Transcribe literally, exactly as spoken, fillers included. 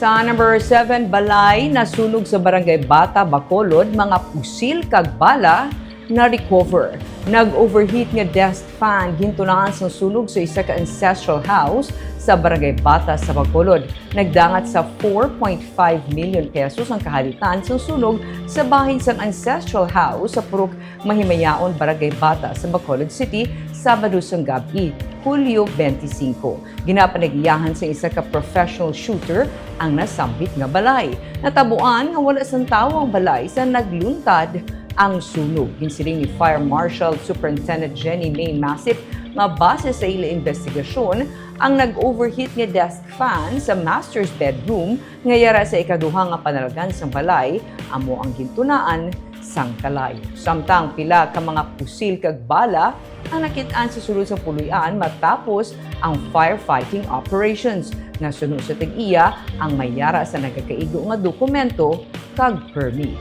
Sa number seven, balay nasunog sa Barangay Bata, Bacolod, mga pusil kag bala na-recover. Nag-overheat nga desk fan gintunaan sang sunog sa isa ka ancestral house sa Barangay Bata sa Bacolod. Nagdangat sa four point five million pesos ang kahalitan sang sunog sa bahin sang ancestral house sa Purok Mahimayaon, Barangay Bata sa Bacolod City, Sabado sang gab-i, Hulyo twenty-five. Ginapanagiyahan sa isa ka professional shooter ang nasambit nga balay. Natabuan nga wala sang tawo ang balay sa nagluntad ang sunog. Ginsiling ni Fire Marshal Superintendent Jenny May Masip nga base sa ila investigasyon, ang nag-overheat nga desk fan sa master's bedroom nga yara sa ikaduha nga panalaghan sang balay amo ang gintunaan sang kalayo. Samtang pila ka mga pusil kag bala ang nakit-an sa sulod sang puloy-an matapos ang firefighting operations. Nasuno sa tag-iya ang may yara sa nagakaigo nga dokumento kag permit.